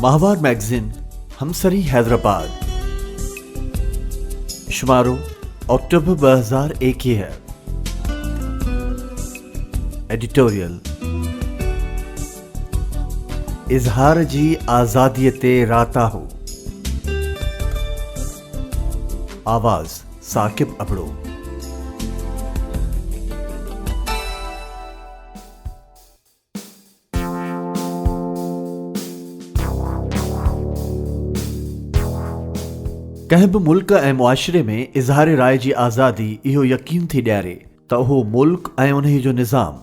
ماهوار مئگزين همسري Hyderabad شمارو October 2021 editorial اظهار جي آزادي تي راتاهو آواز ثاقب ابڙو. ڪنهن به ملڪ ۽ معاشري ۾ اظهار راء جي آزادي اهو يقين ٿي ڏياري ته اهو ملڪ ۽ انهي جو نظام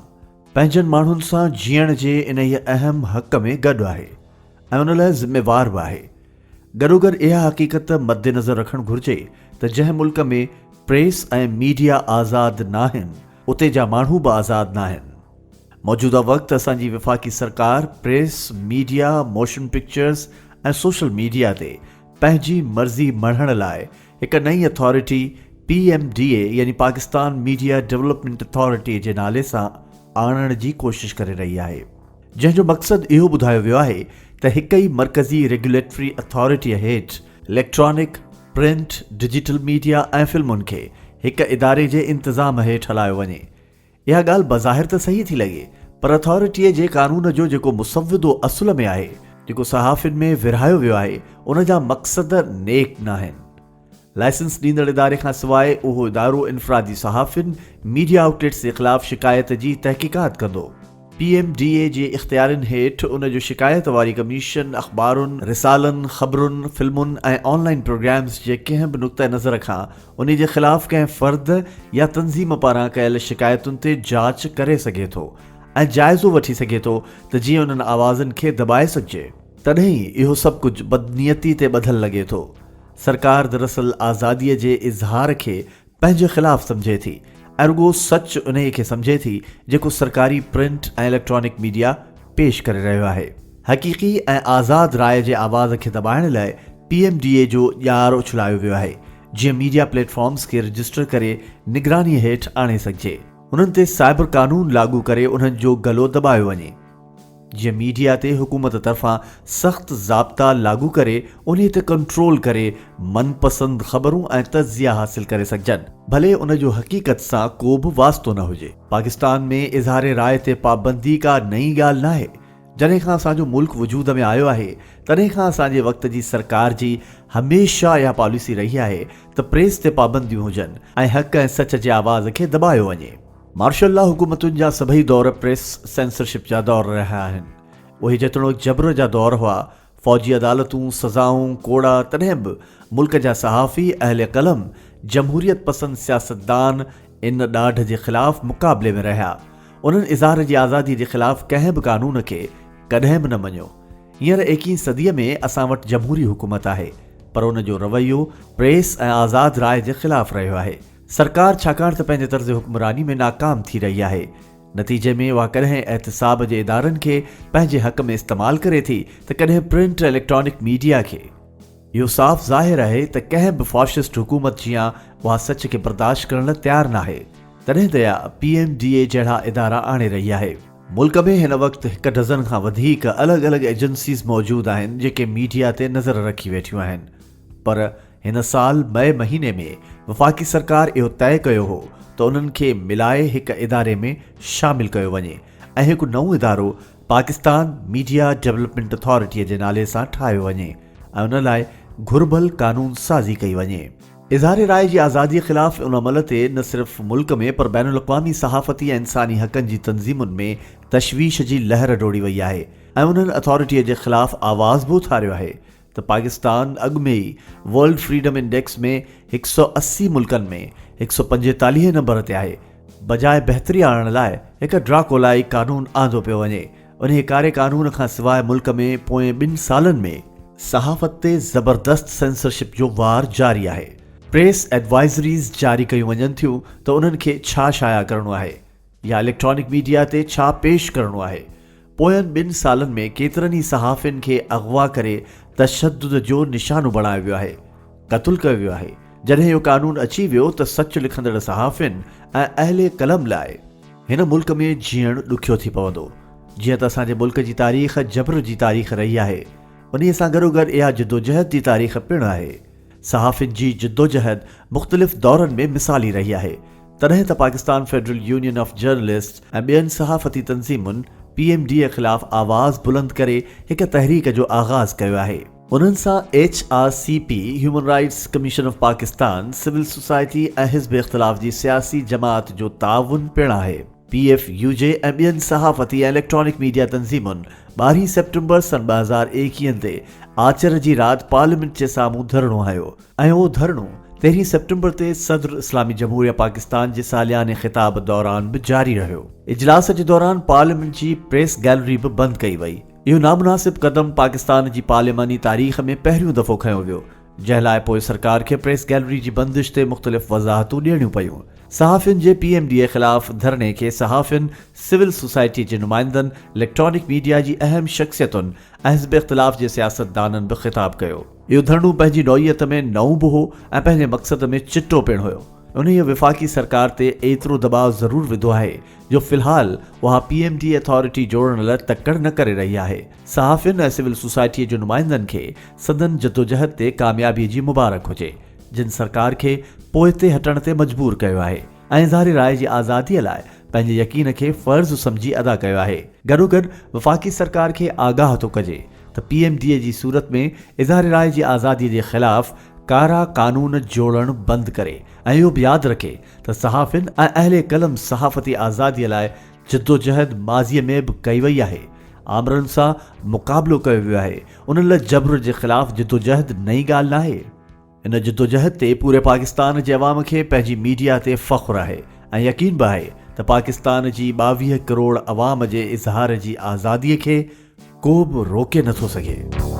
پنهنجن ماڻهن سان جيئڻ جي انهيء اهم حق ۾ گڏ آهي ۽ ان لاء ذميوار به آهي. گڏوگڏ اها حقيقت مدنظر رکڻ گهرجي ته جنهن ملڪ ۾ پريس ۽ ميڊيا آزاد ناهن اتي جا ماڻهو به آزاد ناهن. موجوده وقت اسان جي وفاقي سرڪار press, media, motion pictures ۽ social media تي پنهنجي مرضي مڙهڻ لاء هڪ نئين اٿارٽي پي ايم ڊي اي يعني پاڪستان ميڊيا ڊولپمينٽ اٿارٽي جي نالي سان آڻڻ جي ڪوشش ڪري رهي آهي جنهن جو مقصد اهو ٻڌايو ويو آهي ته هڪ ئي مرڪزي ريگيوليٽري اٿارٽي هيٺ اليڪٽرانڪ، پرنٽ، ڊجيٽل ميڊيا ۽ فلمن کي هڪ اداري جي انتظام هيٺ هلايو وڃي. اها ڳالهه بظاهر ته صحيح ٿي لڳي پر اٿارٽيء جي قانون جو جيڪو مسودو اصل ۾ آهي، جيڪو صحافين ۾ ورهايو ويو آهي، ان جا مقصد نيڪ ناهن. لائسنس ڏيندڙ اداري کان سواء اهو ادارو انفرادي صحافين، ميڊيا آئوٽ ليٽس جي خلاف شڪايت جي تحقيقات ڪندو. پي ايم ڊي اي جي اختيارين هيٺ ان جو شڪايت واري ڪميشن اخبارن، رسالن، خبرن، فلمن ۽ آن لائن پروگرامز جي ڪنهن به نقطه نظر کان انهي جي خلاف ڪنهن فرد يا تنظيم پاران ڪيل شڪايتن تي جاچ ڪري سگهي ٿو ۽ جائزو وٺي سگهي ٿو ته جيئن انهن آوازن کي دٻائي سگهجي. تڏهن ئي اهو سڀ ڪجهه بدنيتي تي ٻڌل لڳي ٿو. سرڪار دراصل آزادي جي اظهار کي پنهنجي خلاف سمجهي ٿي ۽ رڳو سچ انهيء کي سمجهي ٿي جيڪو سرڪاري پرنٽ ۽ اليڪٽرانڪ ميڊيا پيش ڪري رهيو آهي. حقيقي ۽ آزاد راء جي آواز کي دٻائڻ لاء پي ايم ڊي اي جو ڄار اڇلايو ويو آهي جيئن ميڊيا پليٽ فارمز کي رجسٽر ڪري نگراني هيٺ آڻي سگهجي. انهن تي سائبر قانون لاڳو ڪري انهن جو گلو دٻايو وڃي. جيئن ميڊيا تي حڪومت طرفان سخت ضابطا لاڳو ڪري انهي تي ڪنٽرول ڪري من پسند خبرون ۽ تجزيا حاصل ڪري سگهجن ڀلي ان جو حقيقت سان ڪو به واسطو نه هجي. پاڪستان ۾ اظهار راء تي پابندي ڪا نئين ڳالهه ناهي. جڏهن کان اسان جو ملڪ وجود ۾ آيو آهي تڏهن کان اسان جي وقت جي سرڪار جي هميشه اها پاليسي رهي آهي ته پريس تي پابنديون هجن ۽ حق ۽ سچ جي آواز کي دٻايو وڃي. مارشل لا حڪومتن جا سڀئي دور پريس سينسرشپ جا دور رهيا آهن. اهي جيتوڻيڪ جبر جا دور هئا، فوجي عدالتون، سزائون، ڪوڙا، تڏهن به ملڪ جا صحافي، اهل قلم، جمهوريت پسند سياستدان ان ڏاڍ جي خلاف مقابلي ۾ رهيا. انهن اظهار جي آزادي جي خلاف ڪنهن به قانون کي ڪڏهن به نه مڃيو. هينئر ايڪيهين صديء ۾ اسان وٽ جمهوري حڪومت آهي، پر ان جو رويو پريس ۽ آزاد راء جي خلاف رهيو آهي. سرڪار ڇاڪاڻ ته پنهنجي طرز حڪمراني ۾ ناڪام ٿي رهي آهي، نتيجي ۾ اها ڪڏهن احتساب جي ادارن کي پنهنجي حق ۾ استعمال ڪري ٿي ته ڪڏهن پرنٽ ۽ اليڪٽرانڪ ميڊيا کي. اهو صاف ظاهر آهي ته ڪنهن به فاشسٽ حڪومت جيان اها سچ کي برداشت ڪرڻ لاء تيار ناهي، تڏهن ته اها پي ايم ڊي اي جهڙا ادارا آڻي رهي آهي. ملڪ ۾ هن وقت هڪ ڊزن کان وڌيڪ الڳ الڳ ايجنسيز موجود آهن جيڪي ميڊيا تي نظر رکي ويٺيون آهن پر هن سال مئي مهيني ۾ وفاقي سرڪار اهو طئي ڪيو هو ته انهن کي ملائي هڪ اداري ۾ شامل ڪيو وڃي ۽ هڪ نئون ادارو پاڪستان ميڊيا ڊولپمينٽ اٿارٽيء جي نالي سان ٺاهيو وڃي ۽ ان لاء گهربل قانون سازي ڪئي وڃي. اظهار راء جي آزاديء خلاف ان عمل تي نه صرف ملڪ ۾ پر بين الاقوامي صحافتي ۽ انساني حقن جي تنظيمن ۾ تشويش جي لهر ڊوڙي وئي آهي ۽ انهن اٿارٽيء جي خلاف آواز به اٿاريو آهي ته پاڪستان اڳ ۾ ئي ورلڊ فريڊم انڊيڪس ۾ 180 ملڪن ۾ 145 نمبر تي آهي، بجاء بهتري آڻڻ لاء هڪ ڊراڪولائي قانون آندو پيو وڃي، انهي ڪاري قانون کان سواء ملڪ ۾ پوئين ٻن سالن ۾ صحافت تي زبردست سينسرشپ جو وار جاري آهي، پريس ايڊوائزريز جاري ڪيون وڃن ٿيون ته انهن کي ڇا شايع ڪرڻو آهي يا اليڪٽرانڪ ميڊيا تي ڇا پيش ڪرڻو آهي، پوين ٻن سالن ۾ ڪيترن ئي صحافين کي اغوا ڪري تشدد جو نشانو بڻايو ويو آهي، قتل ڪيو ويو آهي، جڏهن اهو قانون اچي ويو ته سچ لکندڙ صحافين ۽ اهل قلم لاء هن ملڪ ۾ جيئڻ ڏکيو ٿي پوندو، جيئن ته اسان جي ملڪ جي تاريخ جبر جي تاريخ رهي آهي، انهيء سان گڏوگڏ اها جدوجهد جي تاريخ پڻ آهي. صحافين جي جدوجهد مختلف دورن ۾ مثالي رهي آهي. تڏهن ته Pakistan federal union of journalists ۽ ٻين صحافتي تنظيمن پي ايم ڊي خلاف آواز بلند ڪري هڪ تحريڪ جو آغاز ڪيو آهي. انهن سان H R C P, human rights commission of Pakistan, civil society ۽ حزب اختلاف جي سياسي جماعت جو تعاون پڻ آهي. پي ايف يو جي ۽ ٻين صحافتي ۽ اليڪٽرانڪ ميڊيا تنظيمن ٻارهين سيپٽمبر سن 2021 تي آچر جي رات پارليامينٽ جي سامهون ڌرڻو هنيو ۽ اهو ڌرڻو تيرهين سيپٽمبر تي صدر اسلامي جمهوريه پاڪستان جي سالياني خطاب دوران به جاري رهيو. اجلاس جي دوران پارليامينٽ جي پريس گيلري به بند ڪئي وئي. اهو نامناسب قدم پاڪستان جي پارلياماني تاريخ ۾ پهريون دفعو کنيو ويو، جنهن لاء پوء سرڪار کي پريس گيلري جي بندش تي مختلف وضاحتون ڏيڻيون پيون. صحافين جي پي ايم ڊي اي خلاف ڌرڻي کي صحافين، سول سوسائٽي جي نمائندن، اليڪٽرانڪ ميڊيا جي اهم شخصيتن ۽ حزب اختلاف جي سياستدانن به خطاب ڪيو. اهو ڌرڻو پنهنجي نوعيت ۾ نئون به هو ۽ پنهنجي مقصد ۾ چٽو پڻ هيو. انهيء وفاقي سرڪار تي ايترو دٻاء ضرور وڌو آهي جو في الحال اها پي ايم ڊي اٿارٽي جوڙڻ لاء تڪڙ نه ڪري رهي آهي. صحافين ۽ سول سوسائٽيء جي نمائندن کي سندن جدوجهد تي ڪاميابي جي مبارڪ هجي. جن سرڪار کي پوئتي هٽڻ تي مجبور ڪيو آهي ۽ اظهار راء جي آزاديء لاء پنهنجي يقين کي فرض سمجهي ادا ڪيو آهي. گڏوگڏ وفاقي سرڪار کي آگاهه ٿو ڪجي ته پي ايم ڊي جي صورت ۾ اظهار راء جي آزاديء جي خلاف ڪارا قانون جوڙڻ بند ڪري ۽ اهو به ياد رکي ته صحافين ۽ اهل قلم صحافتي آزاديء لاء جدوجهد ماضيء ۾ به ڪئي وئي آهي، آمرن سان مقابلو ڪيو ويو آهي، انهن لاء جبر جي خلاف جدوجهد نئين ڳالهه ناهي. ان جدوجهد تي پوري پاڪستان جي عوام کي پنهنجي ميڊيا تي فخر آهي ۽ يقين به آهي ته پاڪستان جي 22 ڪروڙ عوام جي اظهار جي آزادي کي ڪو به روڪي نٿو سگهي.